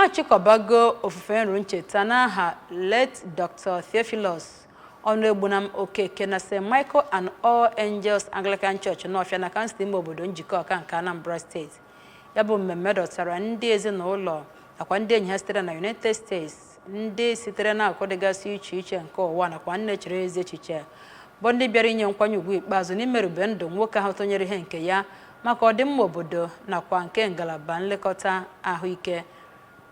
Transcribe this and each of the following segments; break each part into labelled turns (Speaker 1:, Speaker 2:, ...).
Speaker 1: Achịkọbago ofufe nru ncheta n'aha late Dr. Theophilus Ọnụegbunam Okeke na St. Michael and All Angels Anglican Church Nawfịa na kansụl ime obodo Njikọka nke Anambra Steeti. Ya bụ mmemme dọtara ndị ezinụlọ nakwa ndị enyi ha sitere na United States, ndị sitere n'akụkụ dịgasị iche iche nke ụwa nakwa ndị chere ezi echiche bụ ndị bịara inye nkwanye ugwu ikpeazụ n'imerube ndụ nwoke ahụ tụnyere ihe nke ya maka ọdịmma obodo nakwa nke ngalaba nlekọta ahụike.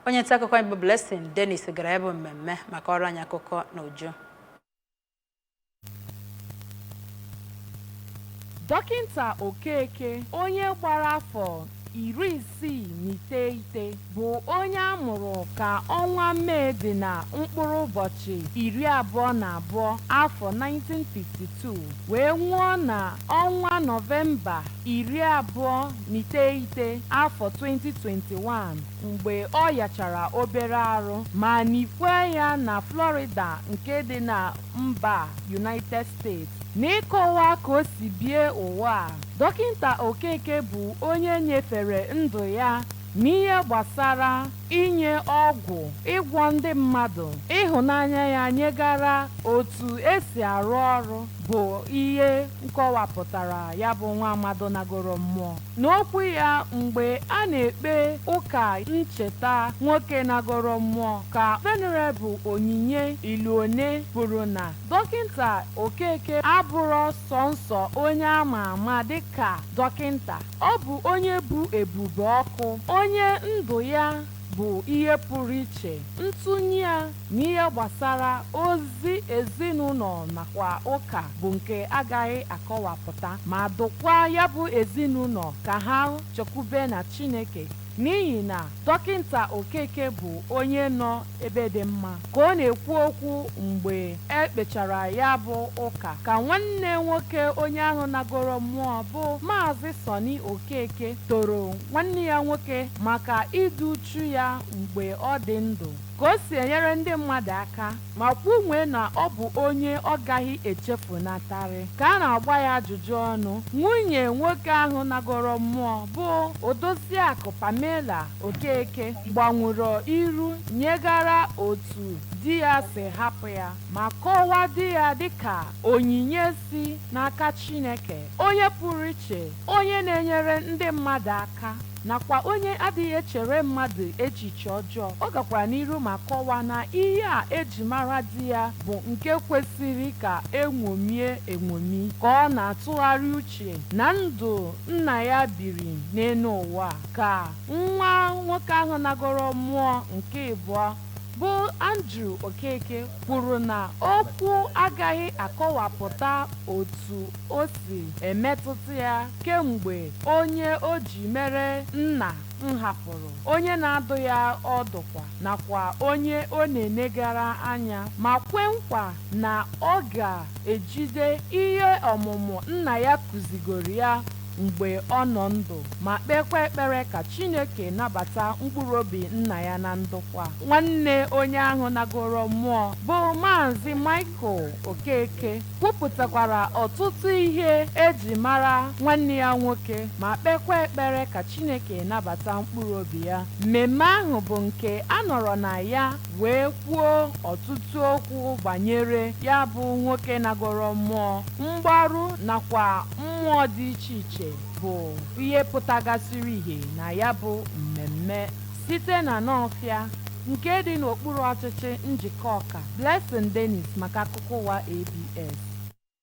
Speaker 1: Onye nta akụkọ anyị bụ Blessing Dennis gara ya bụ mmemme ma kọọrọ anyị akụkọ n'uju.
Speaker 2: Dọkịnta Okeke, onye gbara afọ 69, bụ onye a mụrụ ka ọnwa Mee dị na mkpụrụ ụbọchị 22 afọ 1952 wee nwụọ na ọnwa Nọvemba 29 afọ 2021 mgbe ọ yachara obere arụ ma nikwe ya na Florida nke dị na mba United States. N'ịkọwa ka o si bie ụwa a, Dọkịnta Okeke bụ onye nyefere ndụ ya n'ihe gbasara inye ọgwụ, ịgwọ ndị mmadụ, ịhụnanya ya nyegara otu esi arụ ọrụ bụ ihe nkọwapụtara ya bụ nwa amadu nagoro mmụọ. N'okwu ya mgbe a na-ekpe ụka ncheta nwoke nagoro mmụọ ka Venerable Onyinye Iluone kwuru na Dọkịnta Okeke abụrọ sọnsọ onye ama ama dịka dọkịnta, ọ bụ onye bụ ebube ọkụ, onye ndụ ya bụ ihe pụrụ iche, ntụnye ya n'ihe gbasara ozi ezinụlọ nakwa ụka bụ nke agaghị akọwapụta, ma dụkwa ya bụ ezinụlọ ka ha chekwube na Chineke n'ihi na Dọkịnta Okeke bụ onye nọ ebe dị mma. Ka ọ na-ekwu okwu mgbe e kpechara ya bụ ụka, ka nwanne nwoke onye ahụ nagoro mmụọ bụ Maazị Sọnị Okeke toro nwanne ya nwoke maka ịdị uchu ya mgbe ọ dị ndụ, ka o si enyere ndị mmadụ aka, ma kwunwee na ọ bụ onye ọ gaghị echefunatarị. Ka a na-agba ya ajụjụ ọnụ, nwunye nwoke ahụ nagoro mmụọ bụ Odoziakụ Pamela Okeke gbanwụrụ iru nyegara otu di ya si hapụ ya, ma kọwaa di ya dịka onyinye si n'aka Chineke, onye pụrụ iche, onye na-enyere ndị mmadụ aka nakwa onye adịghị echere mmadụ echiche ọjọọ. Ọ gakwara n'iru ma kọwaa na ihe a eji mara di ya bụ nke kwesịrị ka eṅomie eṅomi, ka ọ na-atụgharị uche na ndụ nna ya biri n'elu ụwa. Ka nwa nwoke ahụ nagoro mmụọ nke ịbụọ bụ Andrew Okeke kwuru na okwu agaghị akọwapụta otu o si emetụta ya kemgbe onye o ji mere nna m hapụrụ, onye na-adụ ya ọdụkwa nakwa onye ọ na-enegara anya, ma kwe nkwa na ọ ga-ejide ihe ọmụmụ nna ya kụzigoro ya mgbe ọ nọ ndụ, ma kpekwa ekpere ka Chineke nabata mkpụrụ obi nna ya na ndokwa. Nwanne onye ahụ nagoro mmụọ bụ Maazị Michael Okeke kwupụtakwara ọtụtụ ihe eji mara nwanne ya nwoke ma kpekwa ekpere ka Chineke nabata mkpụrụ obi ya. Mmemme ahụ bụ nke a nọrọ na ya wee kwuo ọtụtụ okwu banyere ya bụ nwoke nagoro mmụọ, mgbaru nakwa mmụọ dị iche iche bụ ihe pụtagasịrị ìhè na ya bụ mmemme. Site na Nawfịa nke dị n'okpuru ọchịchị Njikọka, Blessing Dennis maka akụkọ ụwa ABS.